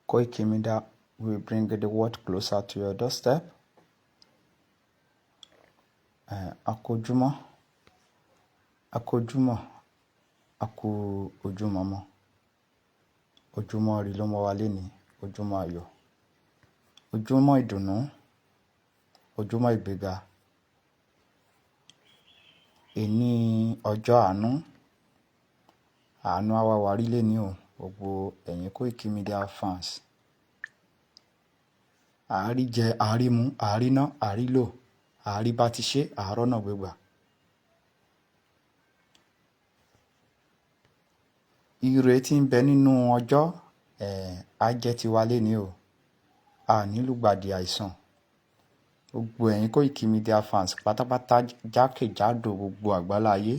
Koiki Media will bring the world closer to your doorstep. A kú ojúmọ́, a kú ojúmọ́, a kú ojúmọmọ. Ojúmọ́ ire ló mọ́ wa lénìí, ojúmọ́ ayọ̀, ojúmọ́ ìdùnnú, ojúmọ́ ìgbéga. Èní ọjọ́ àánú, àánú á wá wa rí lénìí o, gbogbo ẹ̀yin Koiki Media fans. Àárí jẹ, àárí mu, àárí ná, àárí lò, àárí bá ti ṣe, àárọ̀ náà gbégbà. Ire tí ń bẹ nínú ọjọ́, á jẹ́ tiwa lénìí o. A ní lùgbàdì àìsàn. Gbogbo ẹ̀yin Koiki Media fans pátápátá jákèjádò gbogbo àgbáláyé,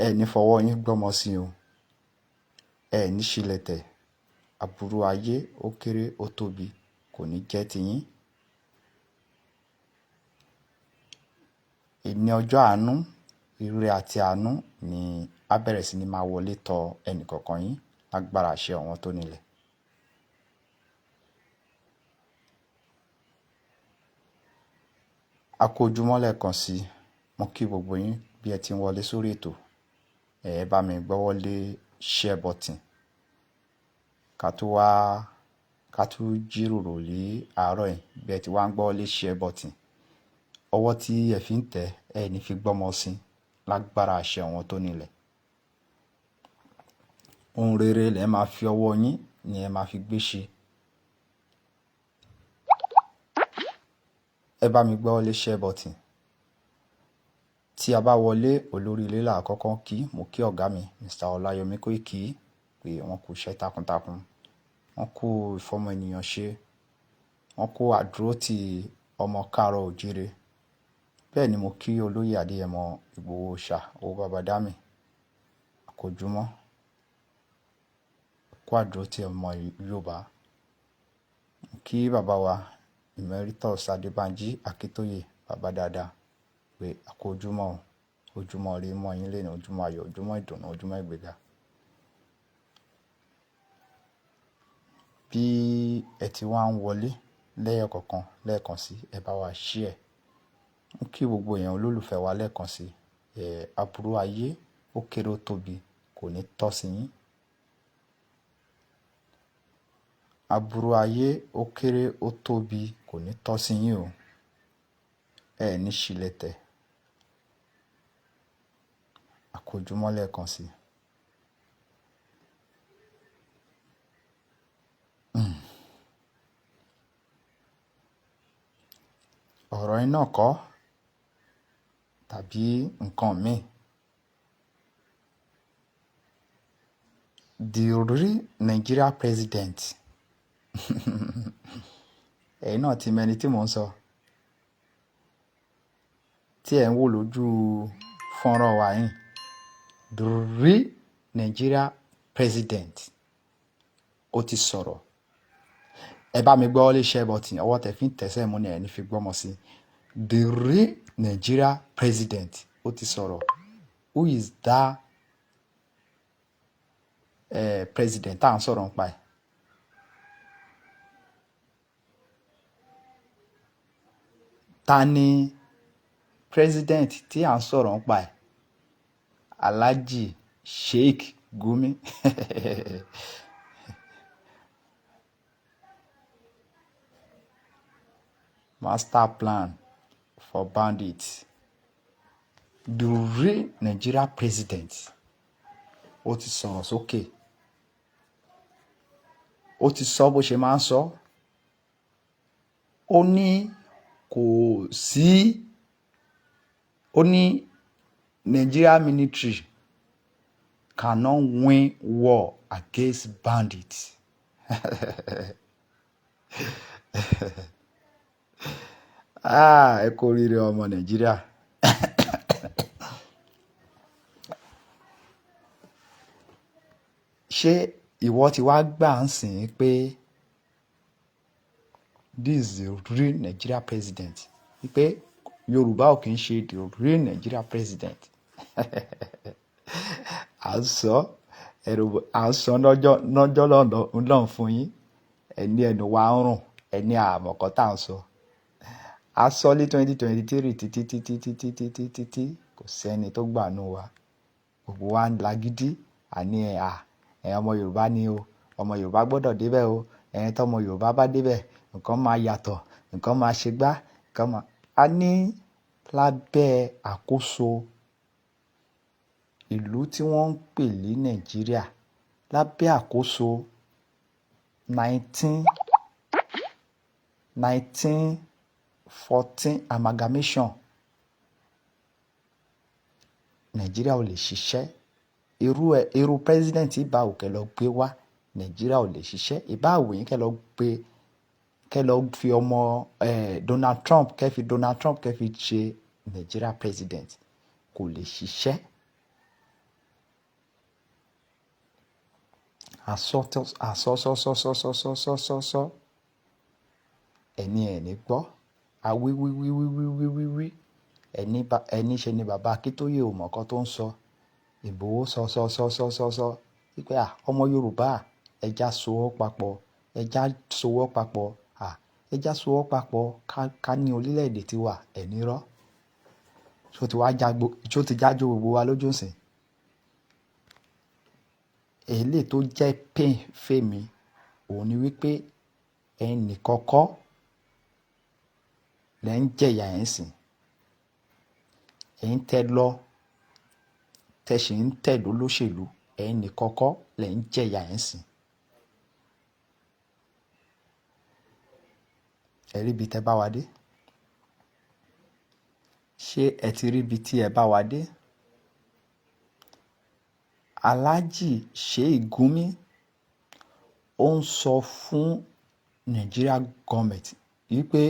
ẹ ní fọwọ́ yín gbọ́mọ sí o. Ẹ ní ṣílẹ̀tẹ̀. Aburú ayé ó kéré ó tóbi kò ní jẹ́ tiyín. Èní ọjọ́ àánú, ire àti àánú ni á bẹ̀rẹ̀ sí ní máa wọlé tọ ẹnì kọ̀ọ̀kan yín lágbára àṣẹ àwọn tó nílẹ̀. A kú ojúmọ́ lẹ́ẹ̀kan sí i. Mo kí gbogbo yín bí ẹ ti ń wọlé sórí ètò. Ẹ bá mi gbọ́wọ́ lé share button. Ká tó wá, ká tó jíròrò lé àárọ̀ yìí bí ẹ ti wá ń gbọ́wọ́ lé share button. Ọwọ́ tí ẹ fi ń tẹ̀, ẹ ní fi gbọ́mọ sí lágbára àṣẹ àwọn tó nílẹ̀. Ohun rere lẹ máa fi ọwọ́ yín ni ẹ máa fi gbé ṣe. Ẹ bá mi gbọ́wọ́ lé share button. Tí a bá wọlé, olórí ilé là kọ́kọ́ kí. Mo kí ọ̀gá mi, Mr. Ọláyọmí Kóìkí, pé wọ́n kú iṣẹ́ takuntakun. Wọ́n kú ìfọmọ ènìyàn ṣe. Wọ́n kú àdúrótì ọmọ káàárọ̀ oòjíire. Bẹ́ẹ̀ ni mo kí olóyè Adéyẹmọ Ìgbòho Òòṣà, owó baba Dámì. A kú ojúmọ́. Kú àdúrótì ọmọ Yorùbá. Mo kí bàbá wa Emeritus Adébánjí Akíntóyè, bàbá dáadáa, pé a kú ojúmọ́ o. Ojúmọ́ ire mọ́ yín lénìí, ojúmọ́ ayọ̀, ojúmọ́ ìdùnnú, ojúmọ́ ìgbéga. Bí ẹ ti wá ń wọlé lẹ́ẹ̀kọ̀kan lẹ́ẹ̀kan sí, ẹ bá wa share. Mo kí gbogbo èèyàn olólùfẹ́ wa lẹ́ẹ̀kan sí. Aburú ayé ó kéré ó tóbi kò ní tọ́ sí yín. Aburú ayé ó kéré ó tóbi kò ní tọ́ sí yín o. Ẹ ní ṣílẹ̀tẹ̀. A kú ojúmọ́ lẹ́ẹ̀kan sí. Ọ̀rọ̀ iná kọ́ tàbí nǹkan mi. The real Nigeria president. Ẹ̀yin náà ti mọ ẹni tí mò ń sọ. Tí ẹ̀ ń wò lójú fọ́nrán wa yìí. The real Nigeria president. Ó ti sọ̀rọ̀. Ẹ bá mi gbọ́ lé share button. Ọwọ́ tẹ fi ń tẹ̀sẹ̀ mú ni ẹ ní fi gbọ́mọ sí. The real Nigeria president. Ó ti sọ̀rọ̀. Who is that president tá à ń sọ̀rọ̀ nípa ẹ̀? Ta ni president tí à ń sọ̀rọ̀ nípa ẹ̀? Alhaji Sheikh Gumi. Master plan for bandits. The real Nigeria president. Ó ti sọ̀rọ̀ sókè. Ó ti sọ bó ṣe máa ń sọ. Ó ní kò sí. Ó ní Nigeria military cannot win war against bandits. Ah, ẹ kú oríire ọmọ Nàìjíríà. Ṣé ìwọ ti wá gbà ń sìn pé this is the real Nigeria president? Wípé Yorùbá ò kí ń ṣe the real Nigeria president. À ń sọ, Ẹ̀rù à ń sọ lọ́jọ́ lọ́jọ́ lọ́n fún yín. Ẹni ẹnu wa ń rùn, ẹni àmọ̀kọ́ tá à ń sọ. A sọ ní 2023 títí títí títí títí títí, kò sẹ́ni tó gbà nù wa. Gbogbo wa ń lagídí, àní ẹ̀ à, ẹ̀ ọmọ Yorùbá ni o, ọmọ Yorùbá gbọ́dọ̀ débẹ̀ o. Ẹ̀yin tọ́mọ Yorùbá bá débẹ̀, nǹkan máa yàtọ̀, nǹkan máa ṣe gbá, nǹkan máa. A ní lábẹ́ àkóso ìlú tí wọ́n ń pè ní Nàìjíríà, lábẹ́ àkóso 1914 amalgamation, Nàìjíríà ò lè ṣiṣẹ́. Irú ẹ, irú president ìbá wù kẹ́ lọ gbé wá, Nàìjíríà ò lè ṣiṣẹ́. Ìbá wù yín kẹ́ lọ gbé, kẹ́ lọ fi ọmọ Donald Trump, kẹ́ fi Donald Trump kẹ́ fi ṣe Nigeria president, kò lè ṣiṣẹ́. Àsọ àsọ sọ sọ sọ sọ sọ sọ sọ sọ. Ẹni ẹ̀ ní gbọ́. A wí wí wí wí wí wí wí wí. Ẹni bá, ẹni ṣe ni bàbá Akíntóyè ò mọ̀ nǹkan tó ń sọ. Ìgbòho sọ sọ sọ sọ sọ sọ. Wípé à, ọmọ Yorùbá, ẹ já sowọ́ papọ̀, ẹ já sowọ́ papọ̀, à, ẹ já sowọ́ papọ̀ ká, ká ní orílẹ̀ èdè tiwa, ẹ̀ ní rọ́. Ṣé o ti wá jágbo, ṣé o ti jájo gbogbo wa lójú ìsìn? Èlé tó jẹ́ pain fún mi, òun ni wípé ẹnì kọ́kọ́ lẹ ń jẹ̀yà ẹ̀ ń sìn. Ẹ̀yin tẹ́ lọ, tẹ sì ń tẹ̀lé olóṣèlú, ẹ̀yin nìkan kọ́ lẹ ń jẹ̀yà ẹ̀ ń sìn. Ẹ rí ibi tẹ bá wa dé? Ṣé ẹ ti rí ibi tí ẹ bá wa dé? Alhaji Sheikh Gumi ó ń sọ fún Nigeria government wípé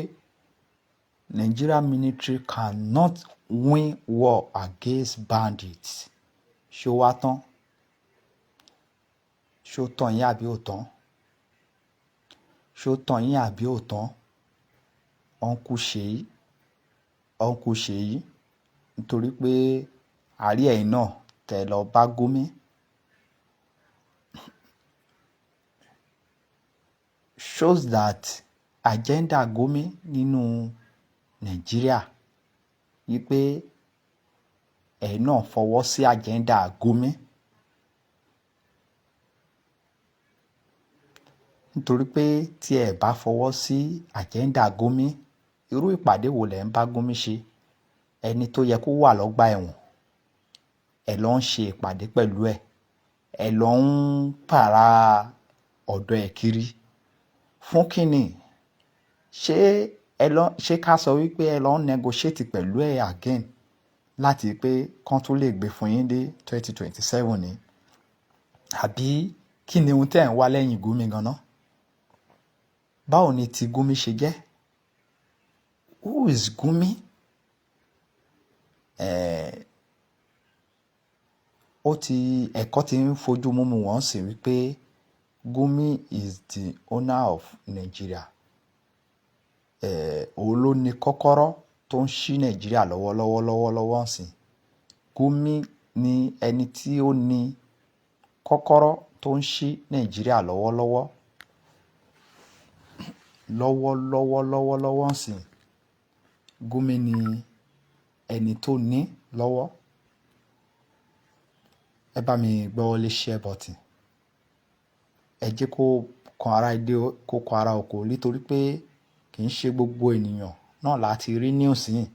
Nigeria military cannot win war against bandits. Ṣé ó wá tán? Ṣé ó tán yín àbí ò tán? Ṣé ó tán yín àbí ò tán? Uncle Ṣèyí, Uncle Ṣèyí, nítorí pé àárí ẹ̀yin náà tẹ lọ bá Gumi. Shows that agenda Gumi nínú Nàìjíríà wípé ẹ̀yin náà fọwọ́ sí agenda Gumi. Nítorí pé tí ẹ bá fọwọ́ sí agenda Gumi, irú ìpàdé wo lẹ̀ ń bá Gumi ṣe? Ẹni tó yẹ kó wà lọ́gbà ẹ̀wọ̀n, ẹ lọ ń ṣe ìpàdé pẹ̀lú ẹ̀, ẹ lọ ń pààrà ọ̀dọ̀ ẹ̀ kiri. Fún kí ni? Ṣé ẹ lọ, ṣé ká sọ wípé ẹ lọ ń negotiate pẹ̀lú ẹ̀ again láti pé kán tó lè gbé fún yín dé 2027 ni? Àbí kí ni ohun tí ẹ̀ ń wá lẹ́yìn Gumi gan-an? Báwo ni ti Gumi ṣe jẹ́? Who is Gumi? Ó ti, ẹ̀kọ́ tí ń fojú múmu wọ́n sì wípé Gumi is the owner of Nigeria. Òun ló ní kọ́kọ́rọ́ tó ń ṣí Nàìjíríà lọ́wọ́lọ́wọ́ lọ́wọ́lọ́wọ́ ńsìn. Gumi ni ẹni tí ó ní kọ́kọ́rọ́ tó ń ṣí Nàìjíríà lọ́wọ́lọ́wọ́. Lọ́wọ́lọ́wọ́ lọ́wọ́lọ́wọ́ ńsìn. Gumi ni ẹni tó ní lọ́wọ́. Ẹ bá mi gbọ́wọ́ lé share button. Ẹ jẹ́ kó kan ara ilé, kó kan ara oko nítorí pé kì í ṣe gbogbo ènìyàn náà láti rí news yìí.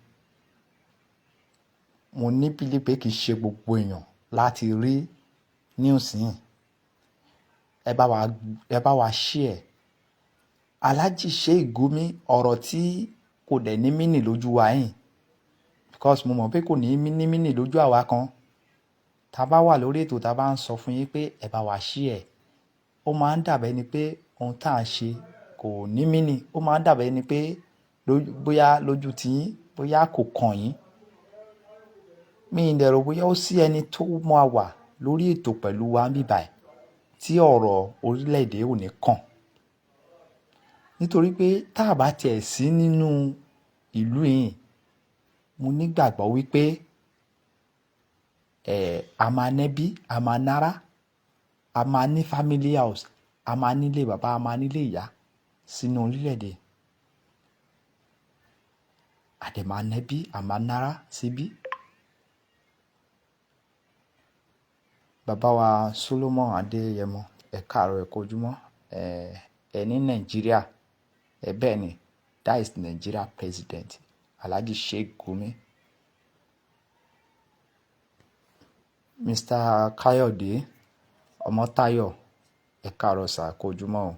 Mo ní belief pé kì í ṣe gbogbo èèyàn láti rí news yìí. Ẹ bá wa share. Alhaji Sheikh Gumi, ọ̀rọ̀ tí kò dẹ̀ ní meaning lójú wa yìí, because mo mọ̀ pé kò ní ní meaning lójú àwa kan. Tá bá wà lórí ètò tá bá ń sọ fún yín pé ẹ bá wa share, ó máa ń dàbí ẹni pé ohun tí à ń ṣe kò ní meaning. Ó máa ń dàbí ẹni pé bóyá lójú ti yín, bóyá kò kàn yín. Mi ò dẹ̀ rò bóyá ó sí ẹni tó máa wà lórí ètò pẹ̀lú wa níbí báyìí tí ọ̀rọ̀ orílẹ̀ èdè ò ní kàn. Nítorí pé tá bá tiẹ̀ sí nínú ìlú yìí, mo nígbàgbọ́ wípé, a máa nẹ́bí, a máa nára. A máa ní family house, a máa nílé bàbá, a máa nílé ìyá sínú orílẹ̀-èdè. A dẹ̀ máa nẹ́bí, a máa nára síbí. Bàbá wa Solomon Adéyẹmọ, ẹ káàárọ̀, ẹ kú ojúmọ́. Ẹ ní Nàìjíríà, ẹ bẹ́ẹ̀ ni, that is Nigeria president, Alhaji Sheikh Gumi. Mr. Kayode Ọmọ́táyọ̀, ẹ káàárọ̀ sir, ẹ kú ojúmọ́ o.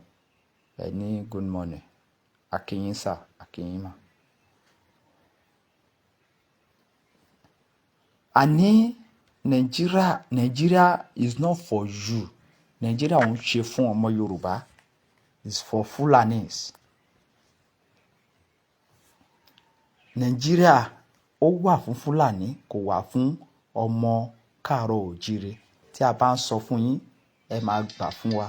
Ẹ ní good morning. A kí yín sir, a kí yín ma. Àní Nigeria, Nigeria is not for you. Nigeria ò ń ṣe fún ọmọ Yorùbá. It's for Fulanis. Nigeria ó wà fún Fúlàní, kò wà fún ọmọ káàárọ̀ oòjíire. Tí a bá ń sọ fún yín, ẹ máa gbà fún wa.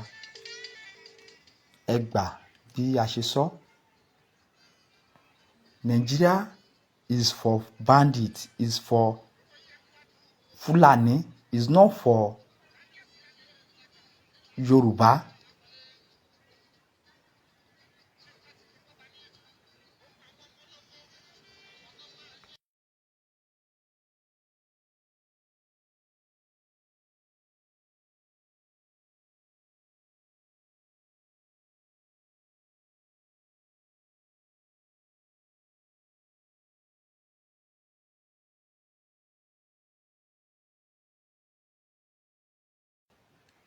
Ẹ gbà bí a ṣe sọ. Nigeria is for bandits, is for Fulani, is not for Yorùbá.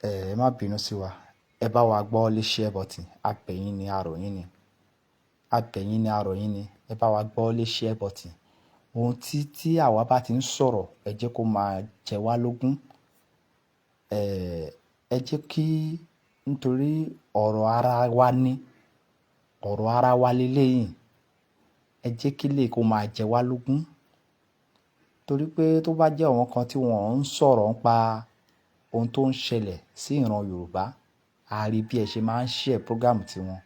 Ẹ má bínú sí wa. Ẹ bá wa gbọ́ lé share button. A bẹ̀ yín ni, a rọ̀ yín ni. A bẹ̀ yín ni, a rọ̀ yín ni. Ẹ bá wa gbọ́ lé share button. Ohun tí àwa bá ti ń sọ̀rọ̀, ẹ jẹ́ kó máa jẹ wá lógún. Ẹ jẹ́ kí nítorí ọ̀rọ̀ ara wa ní, ọ̀rọ̀ ara wa léléyìí. Ẹ jẹ́ kí lè kó máa jẹ wá lógún. Torí pé tó bá jẹ́ àwọn kan tí wọ́n ń sọ̀rọ̀ ń pa ohun tó ń ṣẹlẹ̀ sí ìran Yorùbá, a rí bí ẹ ṣe máa ń share program tí wọn.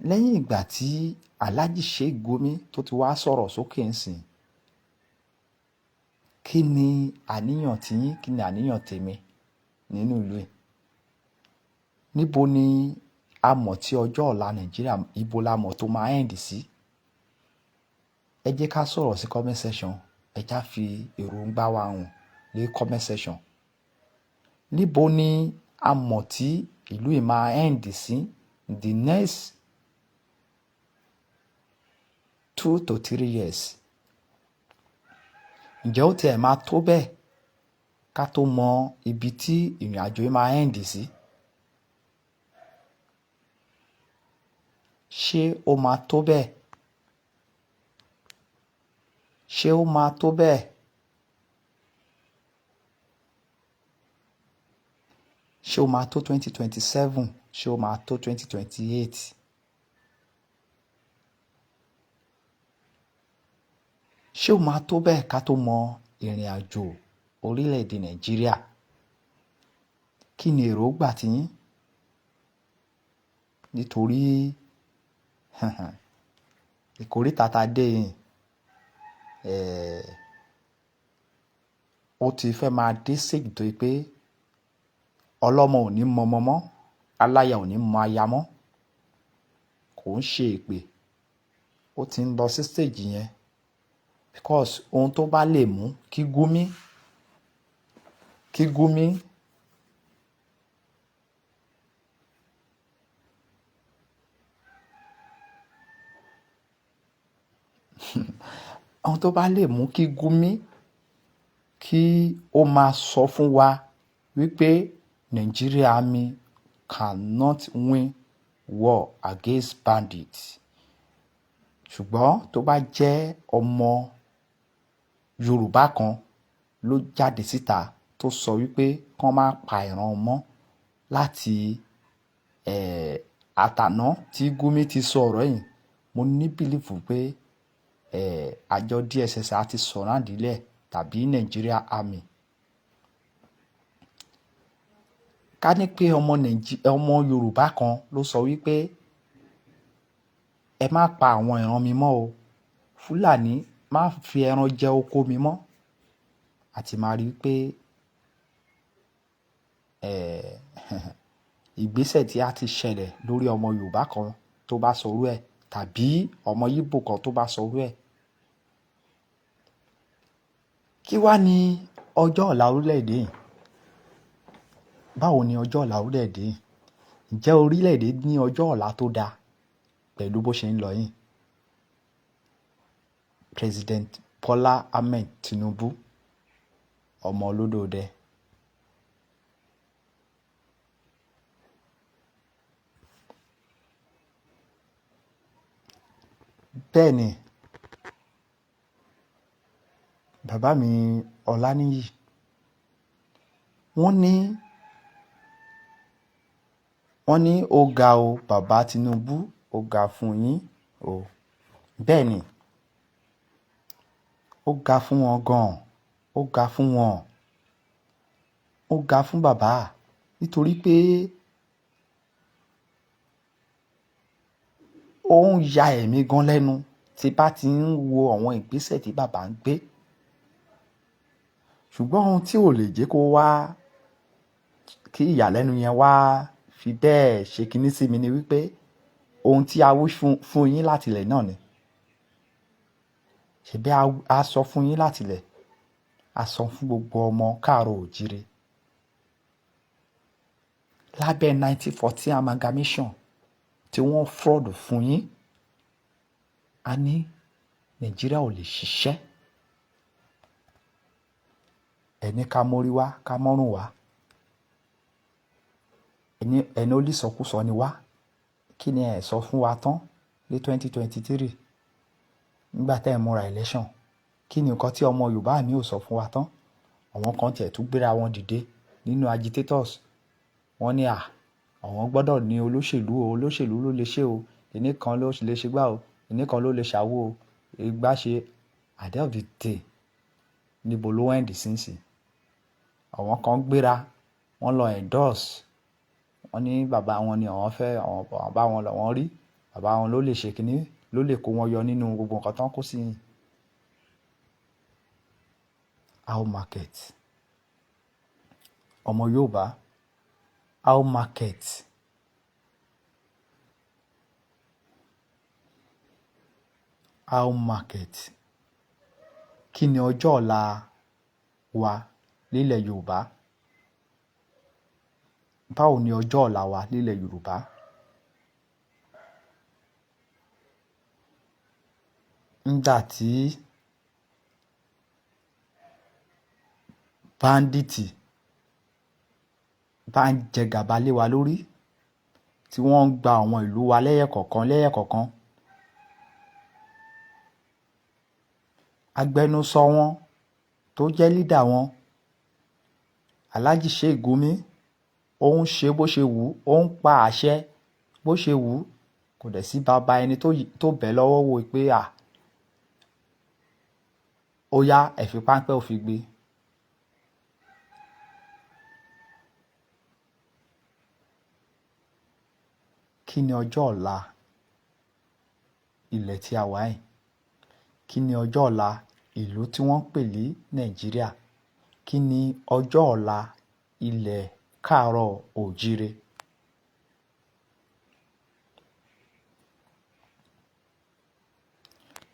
Lẹ́yìn ìgbà tí Alhaji Sheikh Gumi tó ti wá sọ̀rọ̀ sókè ńsìn, kí ni àníyàn tiyín, kí ni àníyàn tèmi nínú ìlú yìí? Níbo ni a mọ̀ tí ọjọ́ ọ̀la Nàìjíríà, ibo la mọ̀ tó máa end sí? Ẹ jẹ́ ká sọ̀rọ̀ sí comment section. Ẹ já fi èròǹgbà wa hàn ní comment section. Níbo ni a mọ̀ tí ìlú yìí máa end sí the next 2 to 3 years? Ǹjẹ́ ó tiẹ̀ máa tó bẹ́ẹ̀ ká tó mọ ibi tí ìrìnàjò yìí máa end sí? Ṣé ó máa tó bẹ́ẹ̀? Ṣé ó máa tó bẹ́ẹ̀? Ṣé ó máa tó 2027? Ṣé ó máa tó 2028? Ṣé ó máa tó bẹ́ẹ̀ ká tó mọ ìrìnàjò orílẹ̀-èdè Nàìjíríà? Kí ni èròǹgbà tiyín? Nítorí ìkóríta ta dé yìí, ó ti fẹ́ máa dé stage tó pé ọlọ́mọ ò ní mọ ọmọ mọ́, aláya ò ní mọ aya mọ́. Kò ń ṣe èpè. Ó ti ń lọ sí stage yẹn because ohun tó bá lè mú kí Gumi ohun tó bá lè mú kí Gumi kí ó máa sọ fún wa wípé Nigeria Army cannot win war against bandits. Ṣùgbọ́n tó bá jẹ́ ọmọ Yorùbá kan ló jáde síta tó sọ wípé kán má pa ìran mọ́ láti àtàná tí Gumi ti sọ ọ̀rọ̀ yìí, mo ní belief pé àjọ DSS á ti surround ilẹ̀ tàbí Nigeria Army. Ká ní pé ọmọ Yorùbá kan ló sọ wípé ẹ má pa àwọn ìran mi mọ́ o, Fúlàní má fi ẹran jẹ oko mi mọ́. A ti máa rí pé ìgbésẹ̀ tí a ti ṣẹlẹ̀ lórí ọmọ Yorùbá kan tó bá sọrú ẹ̀ tàbí ọmọ Íbò kan tó bá sọrú ẹ̀. Kí wá ní ọjọ́ ọ̀la orílẹ̀-èdè yìí? Báwo ni ọjọ́ ọ̀la orílẹ̀-èdè yìí? Ǹjẹ́ orílẹ̀-èdè ní ọjọ́ ọ̀la tó dáa pẹ̀lú bó ṣe ń lọ yìí? President Bola Ahmed Tinubu, ọmọ olódòdẹ. Bẹ́ẹ̀ ni, bàbá mi Ọláníyì, wọ́n ní ó ga o, bàbá Tinubu, ó ga fún yín o. Bẹ́ẹ̀ ni, ó ga fún wọn gan-an, ó ga fún wọn, ó ga fún bàbá, nítorí pé ó ń ya ẹ̀mí gan lẹ́nu tí bá ti ń wo àwọn ìgbésẹ̀ tí bàbá ń gbé. Ṣùgbọ́n ohun tí ò lè jẹ́ kó wá kí ìyàlẹ́nu yẹn wá fi bẹ́ẹ̀ ṣe kinní sí mi ni wípé ohun tí a wí fún yín látilẹ̀ náà ni. Ṣèbí a sọ fún yín látilẹ̀, a sọ fún gbogbo ọmọ káàárọ̀ òjíire. Lábẹ́ 1914 amalgamation tí wọ́n fraud fún yín, a ní Nàìjíríà ò lè ṣiṣẹ́. Ẹni ká mórí wá, ká mọ́rùn wá. Ẹni ó lè sọkúsọ ni wá. Kí ni ẹ sọ fún wa tán ní 2023 nígbà tẹ́ ẹ̀ múra election? Kí ni nǹkan tí ọmọ Yorùbá mi ò sọ fún wa tán? Àwọn kan tiẹ̀ tún gbéra wọn dìde nínú agitators. Wọ́n ní à, àwọn gbọ́dọ̀ ní olóṣèlú o, olóṣèlú ló lè ṣe o, kìní kan ló lè ṣe gbá o, kìní kan ló lè ṣàwo o, ìgbà ṣe. At the end of the day, níbo ló end sínsìn? Àwọn kan gbéra, wọ́n lọ endorse. Wọ́n ní bàbá wọn ni àwọn fẹ́, àwọn bàbá wọn làwọn rí. Bàbá wọn ló lè ṣe kíní, ló lè kó wọn yọ nínú gbogbo nǹkan tó ń kó sí yìí. How market? Ọmọ Yorùbá, how market? How market? Kí ni ọjọ́ ọ̀la wa nílẹ̀ Yorùbá? Báwo ni ọjọ́ ọ̀la wa nílẹ̀ Yorùbá? Nígbà tí bandit bá ń jẹ gàba lé wa lórí, tí wọ́n ń gba àwọn ìlú wa lẹ́yọ̀kọ̀ọ̀kan lẹ́yọ̀kọ̀ọ̀kan. Agbẹnusọ wọn tó jẹ́ leader wọn, Alhaji Sheikh Gumi, ó ń ṣe bó ṣe wù ú, ó ń pa àṣẹ bó ṣe wù ú. Kò dẹ̀ sí bàbá ẹni tó bẹ̀ lọ́wọ́ wò pé à, ó yá, ẹ fi páńpẹ́ òfin gbé. Kí ni ọjọ́ ọ̀la ilẹ̀ tí a wà yìí? Kí ni ọjọ́ ọ̀la ìlú tí wọ́n ń pè ní Nàìjíríà? Kí ni ọjọ́ ọ̀la ilẹ̀ káàárọ̀ òjíire?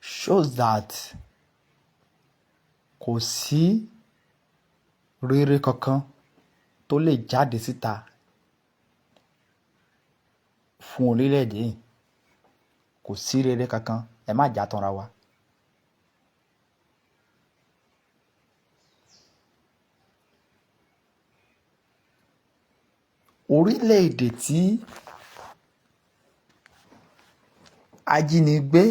Shows that kò sí rere kankan tó lè jáde síta fún orílẹ̀-èdè yìí. Kò sí rere kankan, ẹ má jà tanra wa. Orílẹ̀-èdè tí ajínigbé,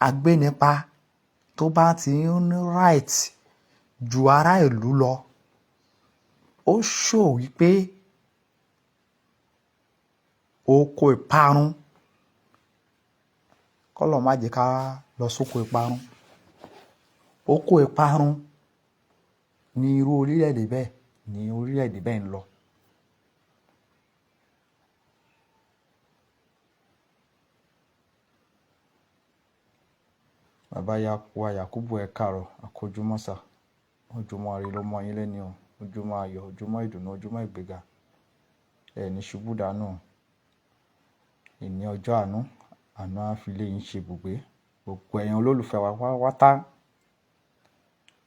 agbénipa tó bá ti ń ní right ju ará ìlú lọ, ó show wípé oko ìparun. Kọ́lọ́run má jẹ́ ká lọ sóko ìparun. Oko ìparun ní irú orílẹ̀-èdè bẹ́ẹ̀ ní orílẹ̀-èdè bẹ́ẹ̀ ń lọ. Bàbá wa Yakubu, ẹ káàárọ̀, a kú ojúmọ́ sir. Ojúmọ́ ire ló mọ́ yín léni o. Ojúmọ́ ayọ̀, ojúmọ́ ìdùnnú, ojúmọ́ ìgbéga. Ẹ ní ṣubú dànù. Èní ọjọ́ àánú, àánú á fi ilé yín ṣe ibùgbé. Gbogbo ẹ̀yin olólùfẹ́ wa pátápátá,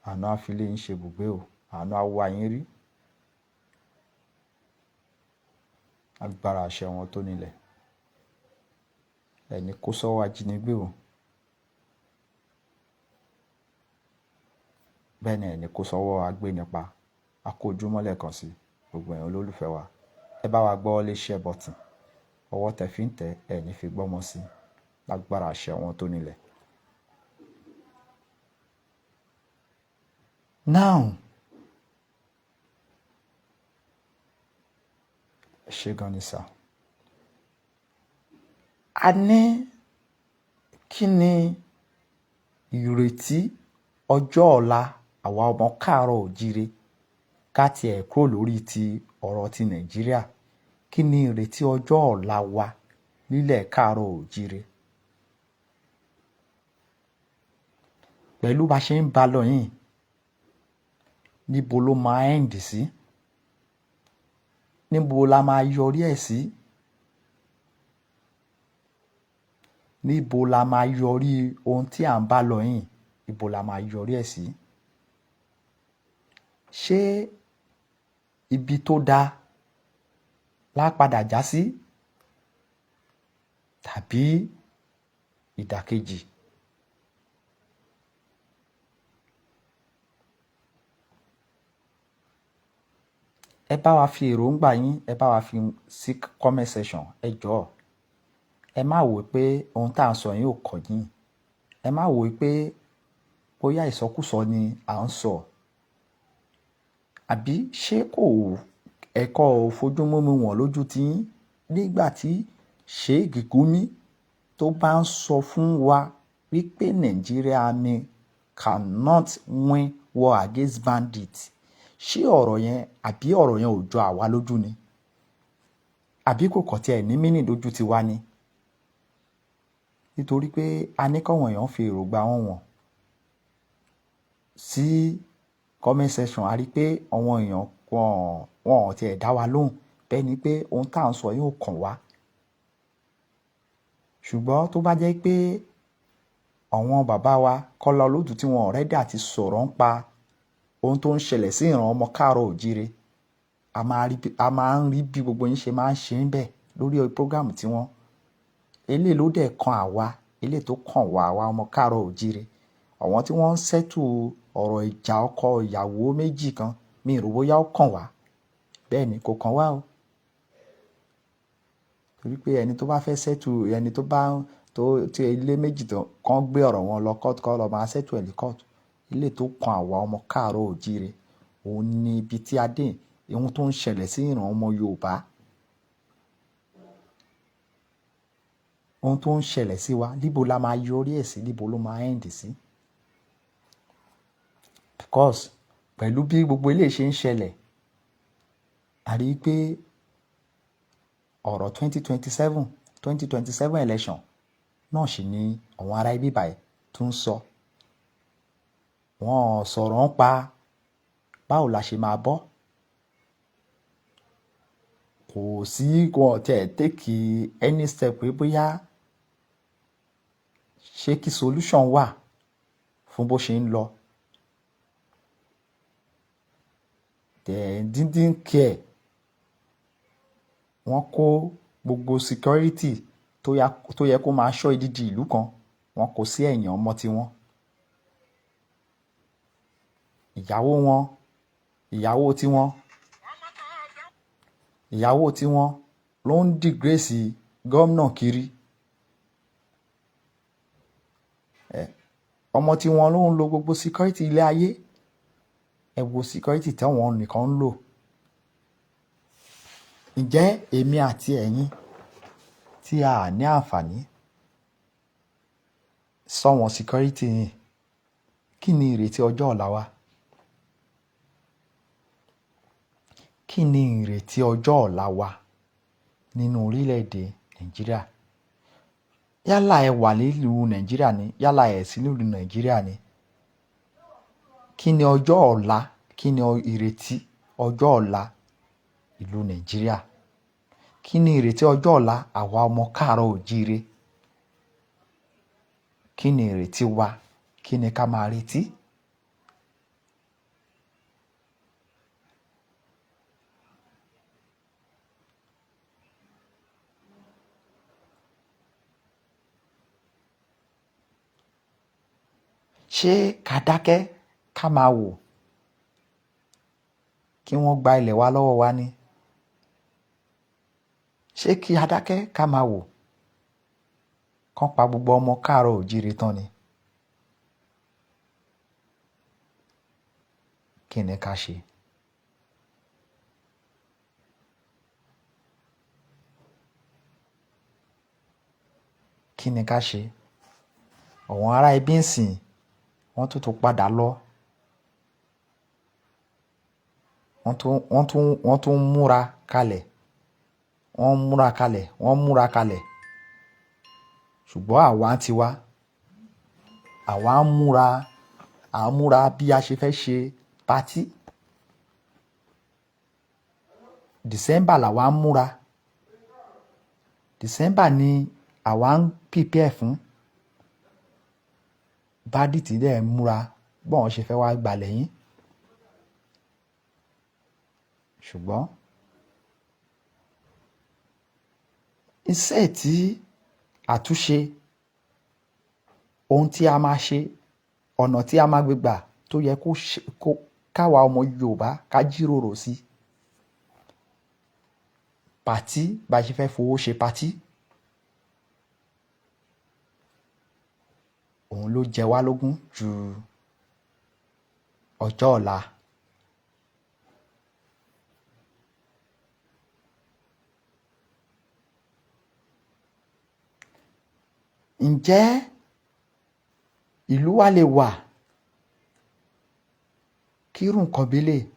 àánú á fi ilé yín ṣe ibùgbé o. Àánú á wá yín rí. Agbára àṣẹ wọn tó nílẹ̀. Ẹ ní kó sọ́wọ́ ajínigbé o. Bẹ́ẹ̀ ni ẹ ní kó sọ́wọ́ agbénipa. A kú ojúmọ́ lẹ́ẹ̀kan sí gbogbo ẹ̀yin olólùfẹ́ wa. Ẹ bá wa gbọ́ lé share button. Ọwọ́ tẹ fi ń tẹ̀, ẹ ní fi gbọ́mọ sí. Lágbára àṣẹ wọn tó nílẹ̀. Now, ẹ ṣé gan ni sir. A ní kí ni ìrètí ọjọ́ ọ̀la àwa ọmọ káàárọ̀ òjíire, ká tiẹ̀ kúrò lórí ti ọ̀rọ̀ ti Nàìjíríà. Kí ni ìrètí ọjọ́ ọ̀la wa nílẹ̀ káàárọ̀ òjíire? Pẹ̀lú bá ṣe ń bá lọ yìí, níbo ló máa end sí? Níbo la máa yọrí ẹ̀ sí? Níbo la máa yọrí ohun tí à ń bá lọ yìí? Níbo la máa yọrí ẹ̀ sí? Ṣé ibi tó dáa lá padà já sí? Tàbí ìdàkejì? Ẹ bá wa fi èròǹgbà yín, ẹ bá wa fi sí comment section, ẹ jọ̀ọ́. Ẹ má wò pé ohun tí à ń sọ yìí ò kàn yín. Ẹ má wò pé bóyá ìsọkúsọ ni à ń sọ. Àbí ṣé kò ẹ̀kọ́ ò fojú mímu wọ̀n lójú ti yín nígbà tí Sheikh Gumi tó bá ń sọ fún wa wípé Nigeria army cannot win war against bandits? Ṣé ọ̀rọ̀ yẹn àbí ọ̀rọ̀ yẹn ò jọ àwa lójú ni? Àbí kò kàn tí ẹ̀ ní meaning lójú tiwa ni? Nítorí pé a ní káwọn èèyàn fi èròǹgbà wọn wọ̀n sí comment section. A rí pé àwọn èèyàn wọn ò tiẹ̀ dá wa lóhùn. Bẹ́ẹ̀ ni pé ohun tí à ń sọ yóò kàn wá. Ṣùgbọ́n tó bá jẹ́ pé àwọn bàbá wa Kọ́lá Olóòtú tí wọ́n already àti sọ̀rọ̀ ń pa ohun tó ń ṣẹlẹ̀ sí ìran ọmọ káàárọ̀ òjíire, a máa ń rí bí gbogbo yín ṣe máa ń ṣe ń bẹ̀ lórí program tí wọ́n. Eléyìí ló dẹ̀ kan àwa, eléyìí tó kàn wá àwa ọmọ káàárọ̀ òjíire. Àwọn tí wọ́n ń settle ọ̀rọ̀ ìjà ọkọ ìyàwó méjì kan, mi ò rò bóyá ó kàn wá. Bẹ́ẹ̀ ni, kò kàn wá o. Torí pé ẹni tó bá fẹ́ settle, ẹni tó bá tó tí ilé méjì tó kàn gbé ọ̀rọ̀ wọn lọ court, kó lọ máa settle ẹ̀ ní court. Eléyìí tó kan àwa ọmọ káàárọ̀ òjíire, òun ni ibi tí a dé, ohun tó ń ṣẹlẹ̀ sí ìran ọmọ Yorùbá. Ohun tó ń ṣẹlẹ̀ sí wa, níbo la máa yọrí ẹ̀ sí, níbo ló máa end sí? Because pẹ̀lú bí gbogbo eléyìí ṣe ń ṣẹlẹ̀, a rí pé ọ̀rọ̀ 2027 election náà sì ni àwọn ará ibi báyìí tún ń sọ. Wọ́n sọ̀rọ̀ ń pa báwo la ṣe máa bọ́. Kò sí wọn tiẹ̀ take any step pé bóyá ṣé kí solution wà fún bó ṣe ń lọ. They didn't care. Wọ́n kó gbogbo security tó yẹ kó máa ṣọ́ ìdíje ìlú kan, wọ́n kó sí ẹ̀yìn ọmọ tí wọ́n. Ìyàwó wọn, ìyàwó tí wọ́n, ìyàwó tí wọ́n ló ń disgrace gómìnà kiri. Ọmọ tí wọ́n ló ń lo gbogbo security ilé ayé. Ẹ wo security tí àwọn nìkan ń lò. Ǹjẹ́ èmi àti ẹ̀yin tí a ní àǹfààní sọ́wọ́n security yìí, kí ni ìrètí ọjọ́ ọ̀la wa? Kí ni ìrètí ọjọ́ ọ̀la wa nínú orílẹ̀-èdè Nàìjíríà? Yálà ẹ wà nílùú Nàìjíríà ni, yálà ẹ sí nílùú Nàìjíríà ni. Kí ni ọjọ́ ọ̀la? Kí ni ìrètí ọjọ́ ọ̀la ìlú Nàìjíríà? Kí ni ìrètí ọjọ́ ọ̀la àwa ọmọ káàárọ̀ òjíire? Kí ni ìrètí wa? Kí ni ká máa retí? Ṣé ká dákẹ́ ká máa wò kí wọ́n gba ilẹ̀ wa lọ́wọ́ wa ni? Ṣé kí a dákẹ́ ká máa wò kán pa gbogbo ọmọ káàárọ̀ òjíire tán ni? Kí ni ká ṣe? Kí ni ká ṣe? Àwọn ará ibi ń sìn, wọ́n tún tún padà lọ. Wọ́n tún múra kalẹ̀. Wọ́n múra kalẹ̀, wọ́n múra kalẹ̀. Ṣùgbọ́n àwa ń tiwa. Àwa ń múra, à ń múra bí a ṣe fẹ́ ṣe party. December làwa ń múra. December ni àwa ń prepare fún. Bandit dẹ̀ ń múra bọ́n ṣe fẹ́ wá gbalẹ̀ yín. Ṣùgbọ́n iṣẹ́ tí àtúnṣe, ohun tí a máa ṣe, ọ̀nà tí a máa gbé gbà tó yẹ kó ṣe, kó káwa ọmọ Yorùbá ká jíròrò sí. Party, bá ṣe fẹ́ fowó ṣe party. Òun ló jẹ wá lógún ju ọjọ́ ọ̀la. Ǹjẹ́ ìlú wa lè wà kí irú nǹkan bí eléyìí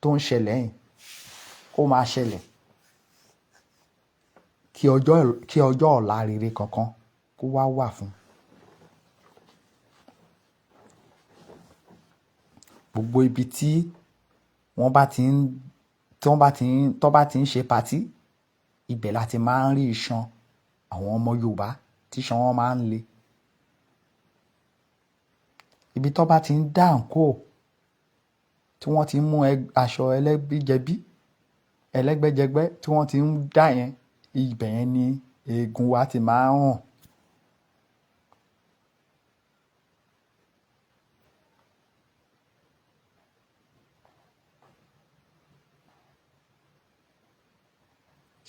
tó ń ṣẹlẹ̀ yìí kó máa ṣẹlẹ̀? Kí ọjọ́ ọ̀la rere kankan kó wá wà fún? Gbogbo ibi tí wọ́n bá ti ń ṣe party, ibẹ̀ la ti máa ń rí iṣan àwọn ọmọ Yorùbá tí iṣan wọn máa ń le. Ibi tí wọ́n bá ti ń dá àǹkóò, tí wọ́n ti ń mú aṣọ ẹlẹ́gbẹ́jẹbí, ẹlẹ́gbẹ́jẹgbẹ́ tí wọ́n ti ń dá yẹn, ibẹ̀ yẹn ni eegun wa ti máa ń hàn.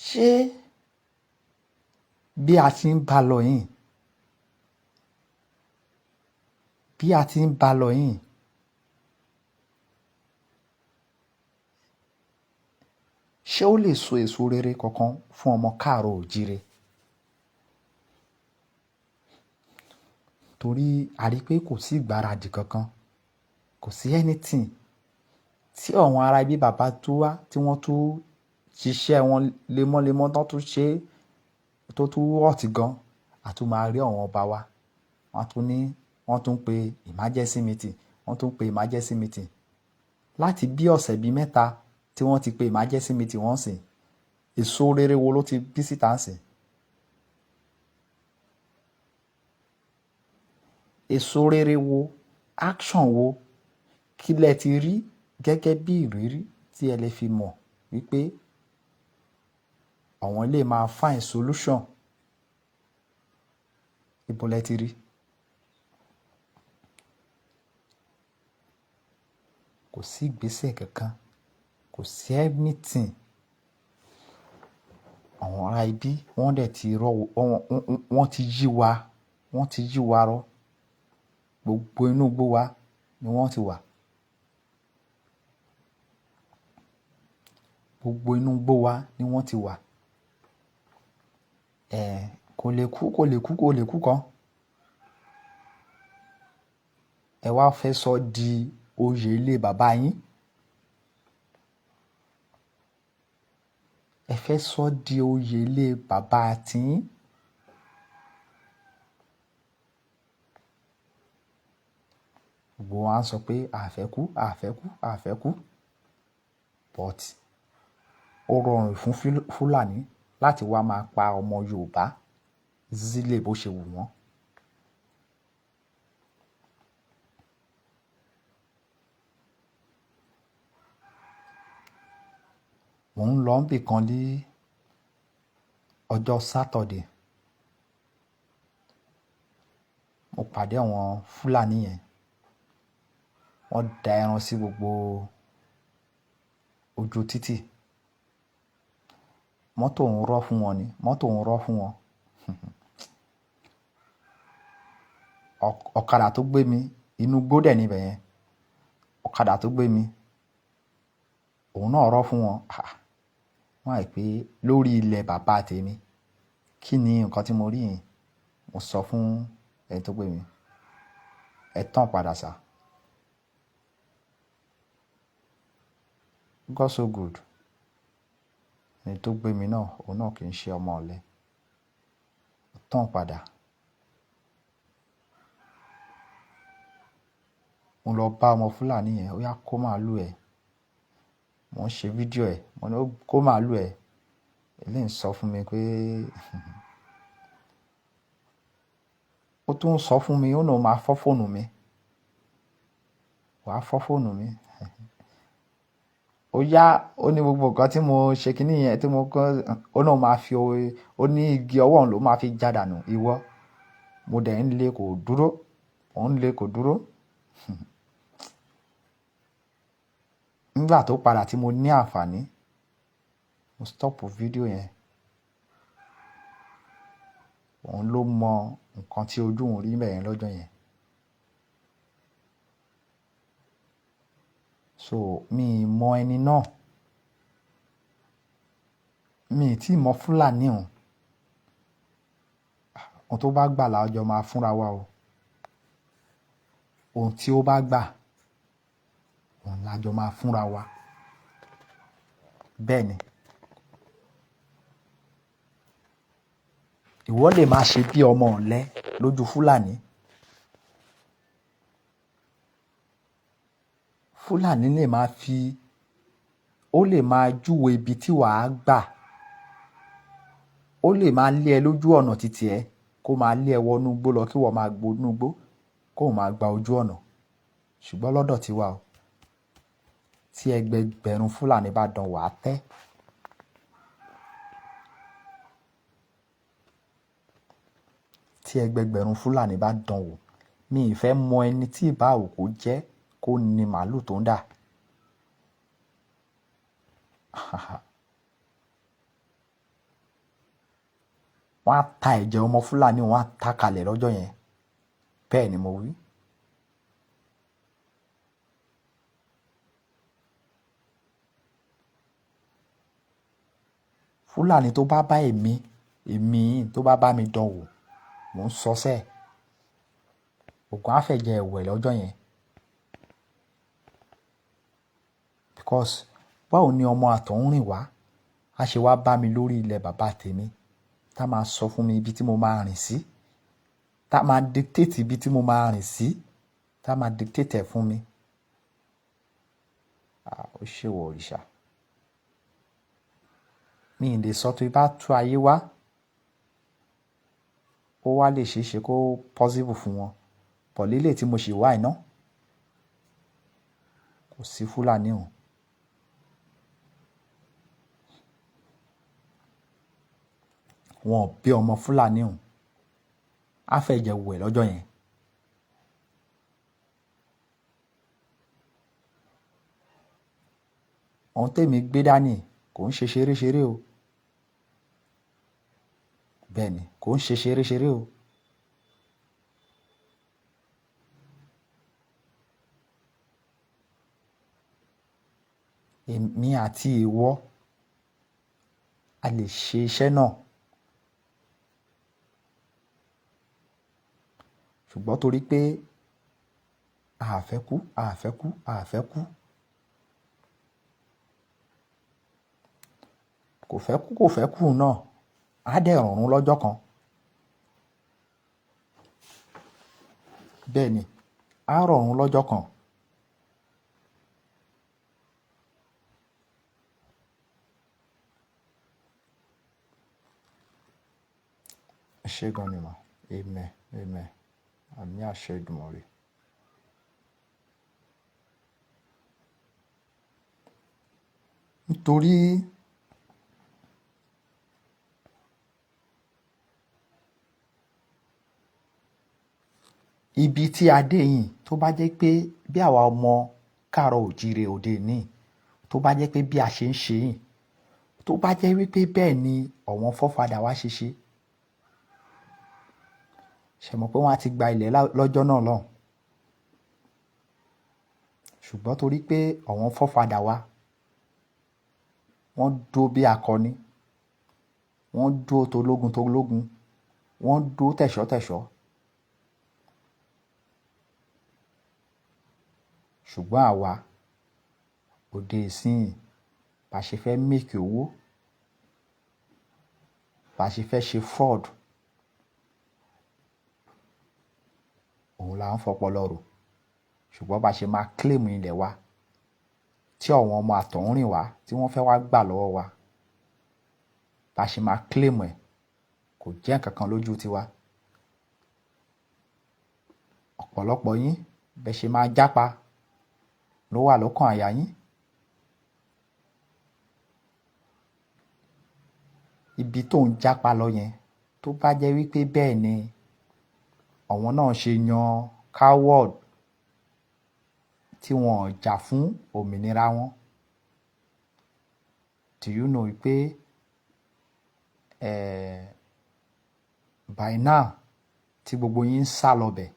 Ṣé bí a ti ń bá lọ yìí, bí a ti ń bá lọ yìí, ṣé ó lè so èso rere kankan fún ọmọ káàárọ̀ òjíire? Torí a rí pé kò sí ìgbáradì kankan, kò sí anything tí àwọn ará ibi bàbá tó wá tí wọ́n tún ṣiṣẹ́ wọn lemọ́lemọ́ tán tún ṣe tó tún hot gan. A tún máa rí àwọn ọba wa. Wọ́n tún ní, wọ́n tún pe emergency meeting, wọ́n tún pe emergency meeting. Láti bí ọ̀sẹ̀ bí 3 tí wọ́n ti pe emergency meeting wọ́n sìn, èso rere wo ló ti bí síta ń sìn? Èso rere wo, action wo, kí lẹ ti rí gẹ́gẹ́ bí ìrírí tí ẹ lè fi mọ̀ wípé àwọn lè máa find solution? Ibo lẹ ti rí? Kò sí ìgbésẹ̀ kankan, kò sí anything. Àwọn ará ibi wọ́n dẹ̀ ti rọ́, wọ́n ti yí wa, wọ́n ti yí wa rọ́. Gbogbo inú igbó wa ni wọ́n ti wà. Gbogbo inú igbó wa ni wọ́n ti wà. Ẹ̀, kò lè kú, kò lè kú, kò lè kú kan. Ẹ wá fẹ́ sọ di oyè ilé bàbá yín. Ẹ fẹ́ sọ di oyè ilé bàbá tiyín. Gbogbo wa ń sọ pé a fẹ́ kú, a fẹ́ kú, a fẹ́ kú. But ó rọrùn fún Fúlàní láti wá máa pa ọmọ Yorùbá sílẹ̀ bó ṣe wù wọ́n. Mò ń lọ níbì kan ní ọjọ́ Saturday. Mo pàdé àwọn Fúlàní yẹn. Wọ́n da ẹran sí gbogbo ojú títì. Mọ́tò ń rọ́ fún wọn ni, mọ́tò ń rọ́ fún wọn. Ọ̀kadà tó gbé mi, inú igbó dẹ̀ níbẹ̀ yẹn. Ọ̀kadà tó gbé mi, òun náà rọ́ fún wọn. Ah! Wọ́n wí pé lórí ilẹ̀ bàbá tèmi, kí ni nǹkan tí mo rí yìí? Mo sọ fún ẹni tó gbé mi, ẹ turn padà sir. God so good. Ẹni tó gbé mi náà, òun náà kì í ṣe ọmọ ọ̀lẹ. Ó turn padà. Mo lọ bá ọmọ Fúlàní yẹn, ó yá kó màálù ẹ̀. Mò ń ṣe fídíò ẹ̀. Mo ní kó màálù ẹ̀. Eléyìí ń sọ fún mi pé ó tún ń sọ fún mi, ó ní òun máa fọ́ fóònù mi. Wàá fọ́ fóònù mi. Ó yá, ó ní gbogbo nǹkan tí mo ṣe kíní yẹn tí mo kọ́, ó ní òun máa fi ó ní igi ọwọ́ òun ló máa fi já dànù ìwọ. Mo dẹ̀ ń lé kò dúró, mò ń lé kò dúró. Nígbà tó padà tí mo ní àǹfààní, mo stop fídíò yẹn. Òun ló mọ nǹkan tí ojú òun rí níbẹ̀ yẹn lọ́jọ́ yẹn. So mi mọ ẹni náà. Mi ì tí mọ Fúlàní òun. Ohun tó bá gbà lájọ máa fúnra wa o. Ohun tí ó bá gbà, òun lájọ máa fúnra wa. Bẹ́ẹ̀ ni. Ìwọ lè máa ṣe bí ọmọ ọ̀lẹ lójú Fúlàní. Fúlàní lè máa fi, ó lè máa júwe ibi tí wà á gbà. Ó lè máa lé ẹ lójú ọ̀nà títí ẹ, kó máa lé ẹ wọnú igbó lọ kí ìwọ máa gbó inú igbó, kó máa gba ojú ọ̀nà. Ṣùgbọ́n lọ́dọ̀ tiwa o, tí ẹgbẹgbẹ̀rún Fúlàní bá dán wà á tẹ́. Tí ẹgbẹgbẹ̀rún Fúlàní bá dán wò, mi ì fẹ́ mọ ẹni tí ìbá wù kó jẹ́ kó ní màálù tó ń dà. Wọ́n á ta ẹ̀jẹ̀ ọmọ Fúlàní, wọ́n á ta kalẹ̀ lọ́jọ́ yẹn. Bẹ́ẹ̀ ni mo wí. Fúlàní tó bá bá èmi, èmi tó bá bá mi dán wò, mò ń sọ sẹ́, Ògún á fẹ̀jẹ̀ wẹ̀ lọ́jọ́ yẹn. Because báwo ni ọmọ àtọ̀húnrìnwá wá, á ṣe wá bá mi lórí ilẹ̀ bàbá tèmi, tá máa sọ fún mi ibi tí mo máa rìn sí, tá máa dictate ibi tí mo máa rìn sí, tá máa dictate ẹ̀ fún mi. Ah, ó ṣèwọ̀ òrìṣà. Mi ì lè sọ tó bá tú ayé wá, ó wá lè ṣe é ṣe kó possible fún wọn. But lílé tí mo ṣì wá iná, kò sí Fúlàní òun. Wọn ò bí ọmọ Fúlàní òun. Á fẹ̀jẹ̀ wẹ̀ lọ́jọ́ yẹn. Ohun tèmi gbé dání kò ń ṣe ṣeréṣeré o. Bẹ́ẹ̀ ni, kò ń ṣe ṣeréṣeré o. Èmi àti ìwọ a lè ṣe iṣẹ́ náà. Ṣùgbọ́n torí pé a fẹ́ kú, a fẹ́ kú, a fẹ́ kú. Kò fẹ́ kú, kò fẹ́ kú náà. Á dẹ̀ rọ̀run lọ́jọ́ kan. Bẹ́ẹ̀ ni. Á rọ̀run lọ́jọ́ kan. Ẹ ṣé gan ni mà. Amen, amen. Àmín àṣẹ Èdùmàrè. Nítorí ibi tí a dé yìí, tó bá jẹ́ pé bí àwa ọmọ káàárọ̀ òjíire òde ní, tó bá jẹ́ pé bí a ṣe ń ṣe yìí, tó bá jẹ́ wípé bẹ́ẹ̀ ni àwọn forefather wa ṣe ṣe, ṣe mọ̀ pé wọ́n á ti gba ilẹ̀ lọ́jọ́ náà lọ́hùn. Ṣùgbọ́n torí pé àwọn forefather wa, wọ́n dúró bí akọni, wọ́n dúró tológun tológun, wọ́n dúró tẹ̀ṣọ́tẹ̀ṣọ́. Ṣùgbọ́n àwa òde ìsín, bá ṣe fẹ́ make owó, bá ṣe fẹ́ ṣe fraud, òun là ń fọpọlọ rò. Ṣùgbọ́n bá ṣe máa claim ilẹ̀ wa tí àwọn ọmọ àtọ̀húnrìn wá tí wọ́n fẹ́ wá gbà lọ́wọ́ wa, bá ṣe máa claim ẹ̀ kò jẹ́ ǹkan kan lójú tiwa. Ọ̀pọ̀lọpọ̀ yín, bẹ́ ṣe máa jápa ló wà lọ́kàn àyà yín. Ibi tó ń jápa lọ yẹn, tó bá jẹ́ wípé bẹ́ẹ̀ ni àwọn náà ṣe yan coward tí wọ́n ò jà fún òmìnira wọn. Do you know wípé by now tí gbogbo yín ń sá lọ bẹ̀,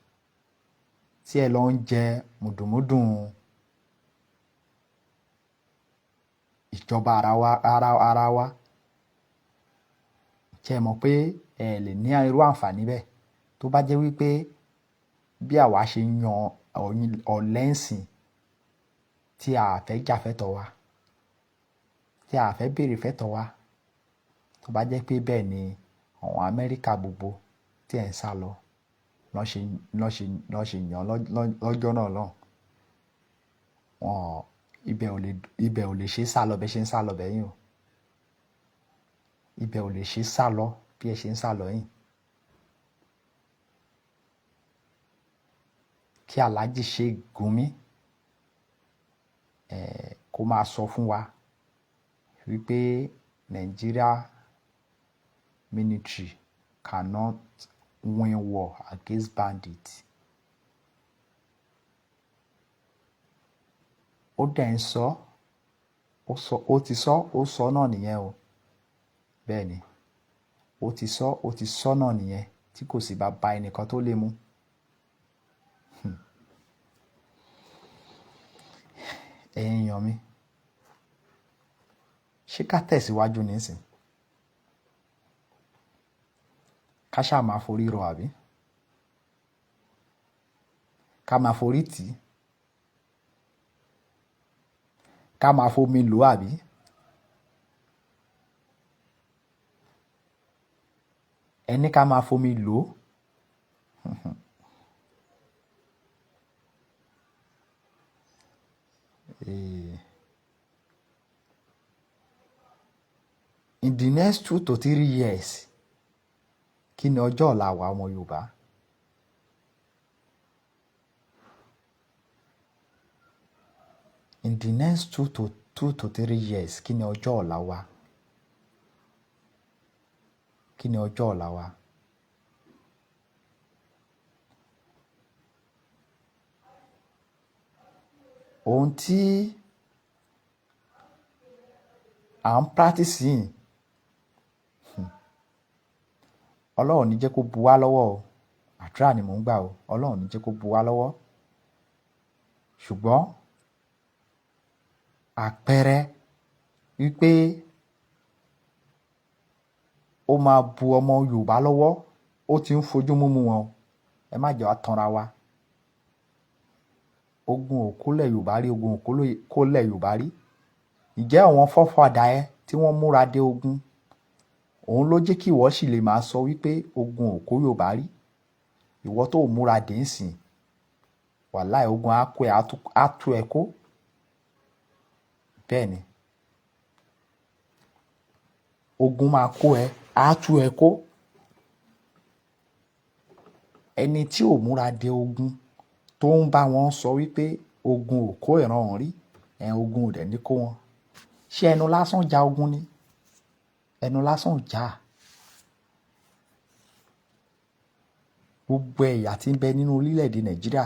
tí ẹ lọ ń jẹ mùdùnmúdùn ìjọba ara wa, ara wa, ṣé ẹ mọ̀ pé ẹ lè ní irú àǹfààní bẹ́ẹ̀ tó bá jẹ́ wípé bí àwa ṣe yan ọ̀lẹ ńsìn tí a fẹ́ jà fẹ́tọ̀ wa, tí a fẹ́ béèrè fẹ́tọ̀ wa, tó bá jẹ́ pé bẹ́ẹ̀ ni àwọn Amẹ́ríkà gbogbo tí ẹ̀ ń sá lọ lọ́ ṣe yàn lọ́jọ́ náà lọ́hùn. Wọn ibẹ̀ ò lè ṣe sá lọ bẹ́ẹ̀ ṣe ń sá lọ bẹ́ẹ̀ yín o. Ibẹ̀ ò lè ṣe sá lọ bí ẹ ṣe ń sá lọ yín. Kí Alhaji Sheikh Gumi kó máa sọ fún wa wípé Nigeria military cannot win war against bandits. Ó dẹ̀ ń sọ, ó sọ, ó ti sọ, ó sọ náà nìyẹn o. Bẹ́ẹ̀ ni, ó ti sọ, ó ti sọ náà nìyẹn tí kò sì bá ba ẹnìkan tó lè mú. Ẹ̀yin èèyàn mi, ṣé ká tẹ̀síwájú nísìn? Ká ṣáà máa forí rọ àbí? Ká máa forí tì í? Ká máa fomi lò àbí? Ẹ ní ká máa fomi lò. In the next 2 to 3 years, kí ni ọjọ́ ọ̀la àwa ọmọ Yorùbá? In the next 2 to 3 years, kí ni ọjọ́ ọ̀la wa? Kí ni ọjọ́ ọ̀la wa? Ohun tí à ń practice yìí, Ọlọ́run ò ní jẹ́ kó bu wá lọ́wọ́ o. Àdúrà ni mò ń gbà o. Ọlọ́run ò ní jẹ́ kó bu wá lọ́wọ́. Ṣùgbọ́n àpẹẹrẹ wípé ó máa bu ọmọ Yorùbá lọ́wọ́, ó ti ń fojú múmu wọn. Ẹ má jẹ́ wá tanra wa. Ogun ò kólẹ̀ Yorùbá rí, ogun ò kólẹ̀ Yorùbá rí. Ǹjẹ́ àwọn forefather ẹ tí wọ́n múra dé ogun, òun ló jẹ́ kí ìwọ sì lè máa sọ wípé ogun ò kó Yorùbá rí. Ìwọ tó múra dé ńsìn, Wàláì, ogun á kó ẹ, á tú ẹ kó. Bẹ́ẹ̀ ni, ogun máa kó ẹ, á tú ẹ kó. Ẹni tí ò múra de ogun, tó ń bá wọn sọ wípé ogun ò kó ìran òun rí, ẹ̀ ogun ò dẹ̀ ní kó wọn. Ṣé ẹnu lásán ja ogun ni? Ẹnu lásán ò já. Gbogbo ẹ̀yà tí ń bẹ nínú orílẹ̀-èdè Nàìjíríà,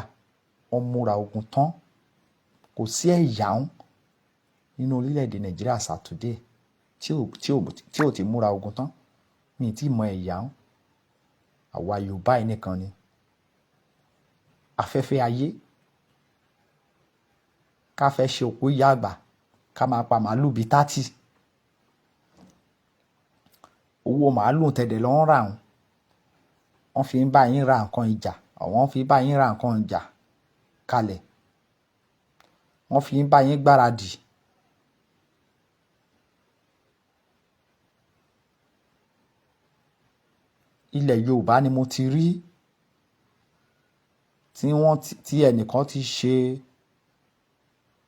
wọ́n múra ogun tán. Kò sí ẹ̀yà ń nínú orílẹ̀-èdè Nàìjíríà Saturday tí ò ti múra ogun tán. Mi ì tí mọ ẹ̀yà ń. Àwa Yorùbá yìí nìkan ni. Afẹ́fẹ́ ayé. Ká fẹ́ ṣe òkú ìyá àgbà, ká máa pa màálù bíi 30. Owó màálù tẹ̀dẹ̀ lọ ń rà wọ́n. Wọ́n fi ń bá yín ra nǹkan ìjà, àwọn fi ń bá yín ra nǹkan ìjà kalẹ̀. Wọ́n fi ń bá yín gbáradì. Ilẹ̀ Yorùbá ni mo ti rí tí wọ́n tí ẹnìkan ti ṣe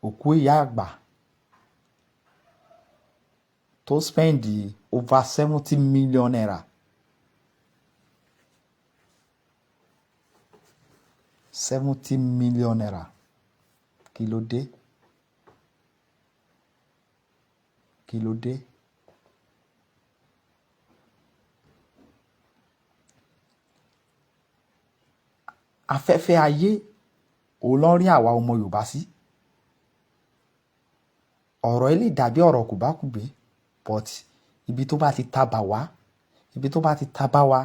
òkú ìyá àgbà tó spend over ₦70 million. ₦70 million. Kí ló dé? Kí ló dé? Afẹ́fẹ́ ayé òun ló ń rí àwa ọmọ Yorùbá sí. Ọ̀rọ̀ yìí lè dàbí ọ̀rọ̀ kòbákùngbé, but ibi tó bá ti taba wá, ibi tó bá ti taba wá,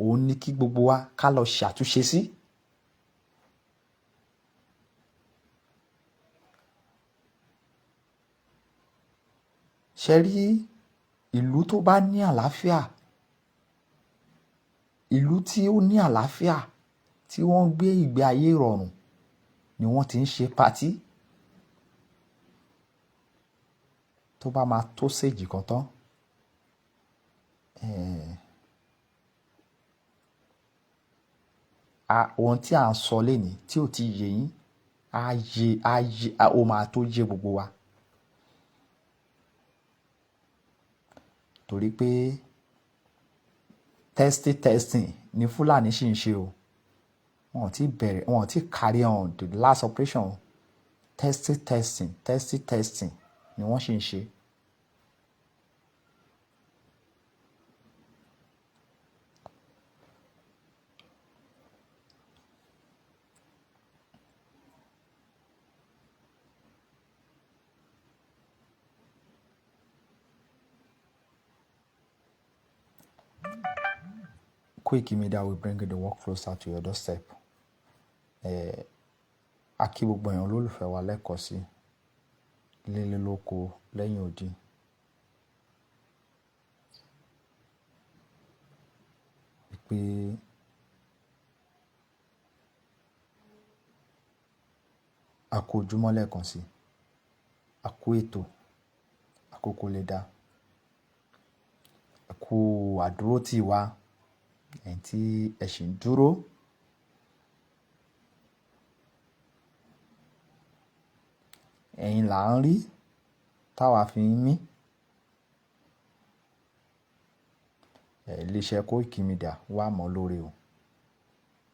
òun ní kí gbogbo wa ká lọ ṣàtúnṣe sí. Ṣé rí ìlú tó bá ní àlàáfíà, ìlú tí ó ní àlàáfíà, tí wọ́n ń gbé ìgbé ayé ìrọ̀rùn ni wọ́n ti ń ṣe party. Tó bá máa tó stage kan tán, ohun tí à ń sọ lénìí tí ò tí yé yín, á yé, á yé, ó máa tó yé gbogbo wa. Torí pé testing testing ni Fúlàní ṣì ń ṣe o. Wọn ò tí bẹ̀rẹ̀, wọn ò tí carry on the last operation. Testing testing, testing testing ni wọ́n ṣì ń ṣe. Koiki Media will bring the work closer to your doorstep. A kí gbogbo èèyàn olólùfẹ́ wa lẹ́ẹ̀kan sí, nílé lóko lẹ́yìn odi. Pé a kú ojúmọ́ lẹ́ẹ̀kan sí, a kú ètò, àkókò lè dá, a kú àdúró tí wa, ẹ̀yin tí ẹ ṣì ń dúró. Ẹ̀yin là ń rí táwa fi ń mí. Ilé iṣẹ́ Koiki Media wà mọ́ lórí o.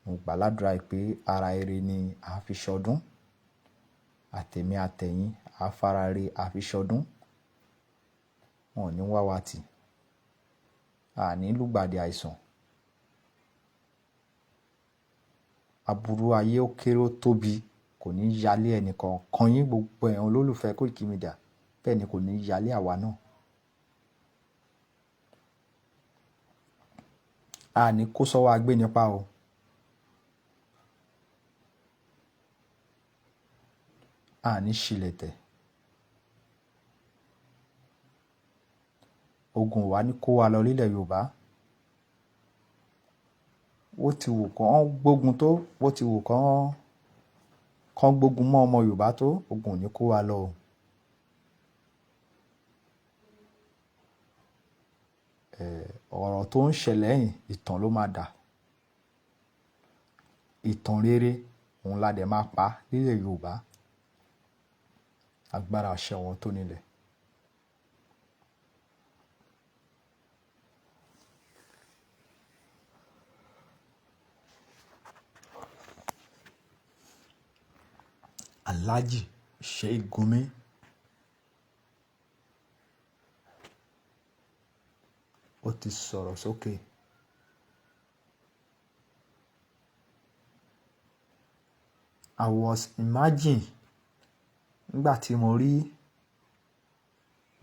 Mo gbà ládùrá pé ara ire ni a fi ṣọdún. Àtẹ̀mí àtẹ̀yìn, a fara re, a fi ṣọdún. Wọn ò ní wá wa tì. A ní lùgbàdì àìsàn. Aburú ayé ó kéré ó tóbi kò ní yálé ẹnì kankan yín, gbogbo ẹ̀yin olólùfẹ́ Koiki Media. Bẹ́ẹ̀ ni kò ní yálé àwa náà. A ní kó sọ́wọ́ agbénipa o. A ní ṣílẹ̀tẹ̀. Ogun ò wá ní kó wa lọ nílẹ̀ Yorùbá. Ó ti wù kán gbógun tó, bó ti wù kán, kán gbógun mọ́ ọmọ Yorùbá tó, ogun ò ní kó wa lọ o. Ọ̀rọ̀ tó ń ṣẹlẹ̀ yìí, ìtàn ló máa dà. Ìtàn rere Òun la dẹ̀ máa pa nílẹ̀ Yorùbá. Agbára àṣẹ wọn tó nílẹ̀. Alhaji Sheikh Gumi ó ti sọ̀rọ̀ sókè. I was imagine nígbà tí mo rí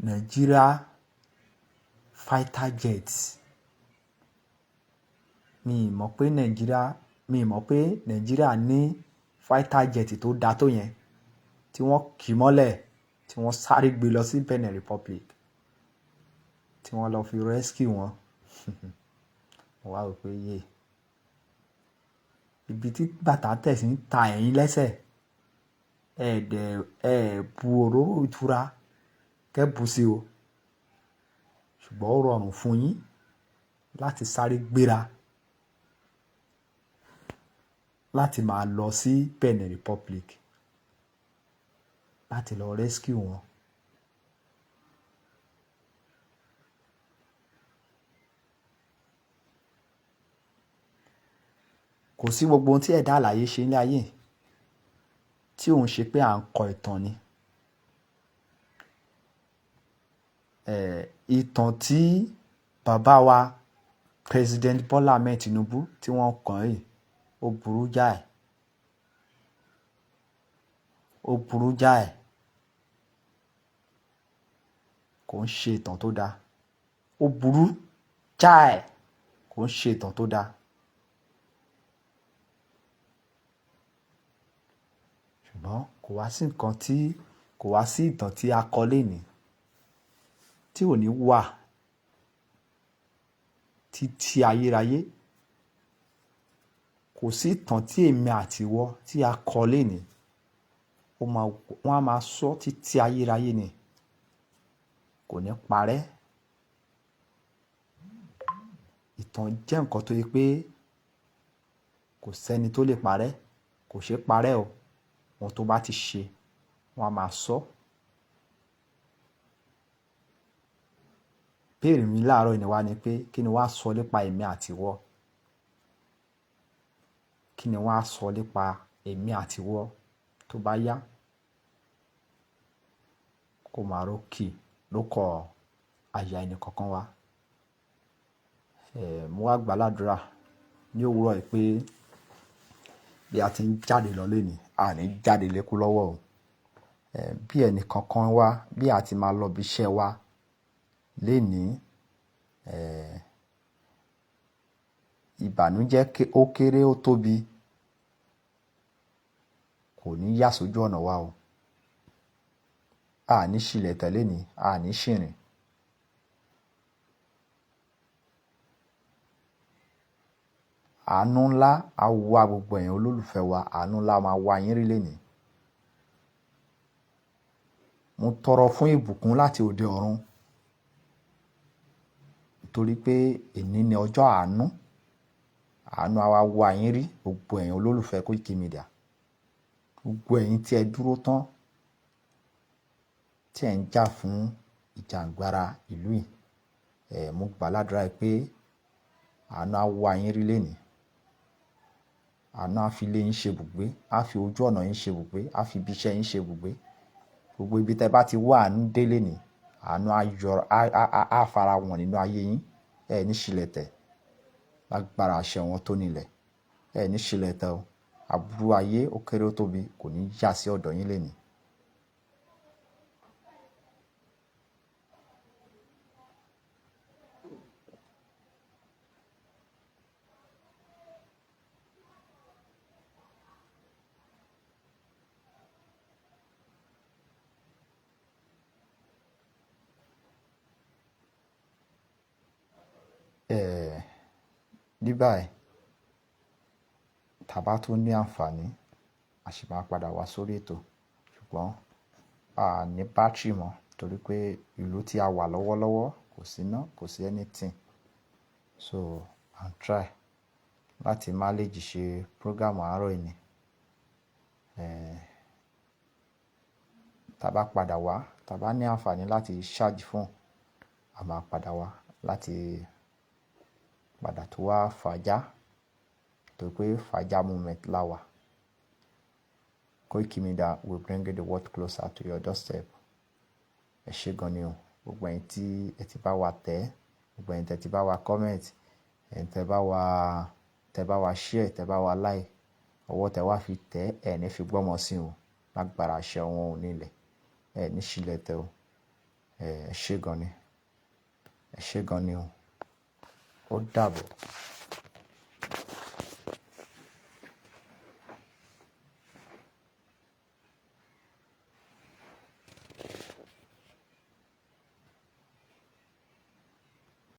Nigeria fighter jets. Mi ì mọ̀ pé Nigeria ní fighter jet tó da tó yẹn, tí wọ́n kì mọ́lẹ̀, tí wọ́n sáré gbé lọ sí Benin Republic, tí wọ́n lọ fi rescue wọn. Mo wá rò pé yé ibi tí bàtà tẹ̀ sí ń ta ẹ̀yin lẹ́sẹ̀, ẹ dẹ̀ ẹ bu òróró ìtura kẹ́ bù sí o, ṣùgbọ́n ó rọrùn fún yín láti sáré gbéra láti máa lọ sí Benin Republic láti lọ rescue wọn. Kò sí gbogbo ohun tí ẹ̀dá alààyè ṣe ní ayé tí òun ṣe pé à ń kọ ìtàn ni. Ìtàn tí bàbá wa President Bola Ahmed Tinubu tí wọ́n kàn yìí, ó burú jáì. Ó burú jáì. Kò ń ṣe ìtàn tó dáa. Ó burú jáì. Kò ń ṣe ìtàn tó dáa. Ṣùgbọ́n kò wá sí nǹkan tí kò wá sí ìtàn tí a kọ lénìí tí ò ní wà títí ayérayé. Kò sí ìtàn tí èmi àti ìwọ tí a kọ lénìí, ó máa, wọ́n á máa sọ títí ayérayé ni. Kò ní parẹ́. Ìtàn jẹ́ nǹkan tó yẹ pé kò sẹ́ni tó lè parẹ́, kò ṣe é parẹ́ o. Ohun tó bá ti ṣe, wọ́n á máa sọ. Béèrè mi láàárọ̀ yìí wá ni pé kí ni wọ́n á sọ nípa èmi àti ìwọ? Kí ni wọ́n á sọ nípa èmi àti ìwọ tó bá yá? Kó máa rókì lókọ̀ àyà ẹni kọ̀ọ̀kan wa. Mo wá gbà ládùrá ní òwúrọ̀ yìí pé bí a ti ń jáde lọ lénìí, a ní jáde lékú lọ́wọ́ o. Bí ẹni kankan wá, bí a ti máa lọ ibi iṣẹ́ wa lénìí, ìbànújẹ́ ó kéré ó tóbi kò ní yà sójú ọ̀nà wa o. A ní ṣílẹ̀ tẹ̀ lénìí, a ní ṣìrìn. Àánú ńlá á wá gbogbo ẹ̀yin olólùfẹ́ wa, àánú ńlá máa wá yín rí lénìí. Mo tọrọ fún ìbùkún láti òde ọ̀run, nítorí pé èní ni ọjọ́ àánú. Àánú á wá wá yín rí gbogbo ẹ̀yin olólùfẹ́ Koiki Media. Gbogbo ẹ̀yin tí ẹ dúró tán, tí ẹ ń jà fún ìjàngbara ìlú yìí. Mo gbà ládùrá pé àánú á wá yín rí lénìí. Àánú á fi ilé yín ṣe ibùgbé, á fi ojú ọ̀nà yín ṣe ibùgbé, á fi ibi iṣẹ́ yín ṣe ibùgbé. Gbogbo ibi tí ẹ bá ti wá àánú dé lénìí, àánú á yọ, á fara wọ̀n nínú ayé yín. Ẹ ní ṣílẹ̀ tẹ̀. Lágbára àṣẹ wọn tó nílẹ̀. Ẹ ní ṣílẹ̀ tẹ̀ o. Àbúrú ayé ó kéré ó tóbi kò ní yà sí ọ̀dọ̀ yín lénìí. Ní báyìí, tí a bá tún ní àǹfààní, a sì máa padà wá sórí ètò. Ṣùgbọ́n a ní bátìrì mọ́ torí pé ìlú tí a wà lọ́wọ́lọ́wọ́ kò sí iná, kò sí anything. So, I'm try láti má lè jí ṣe program àárọ̀ yìí ni. Tá bá padà wá, tá bá ní àǹfààní láti charge phone, a máa padà wá láti padà tó wá fàájà. Torí pé fàájà moment la wà. Koiki Media will bring the world closer to your doorstep. Ẹ ṣé gan ni o. Gbogbo ẹ̀yin tí ẹ ti bá wa tẹ̀, gbogbo ẹ̀yin tí ẹ ti bá wa comment, ẹ̀yin tẹ bá wa share, tẹ bá wa like, ọwọ́ tẹ wá fi tẹ̀, ẹ̀ ní fi gbọ́mọ sí o. Lágbára àṣẹ wọn ò ní ilẹ̀, ẹ ní ṣílẹ̀ tẹ o. Ẹ ṣé gan ni. Ẹ ṣé gan ni o. Ó dàbọ̀.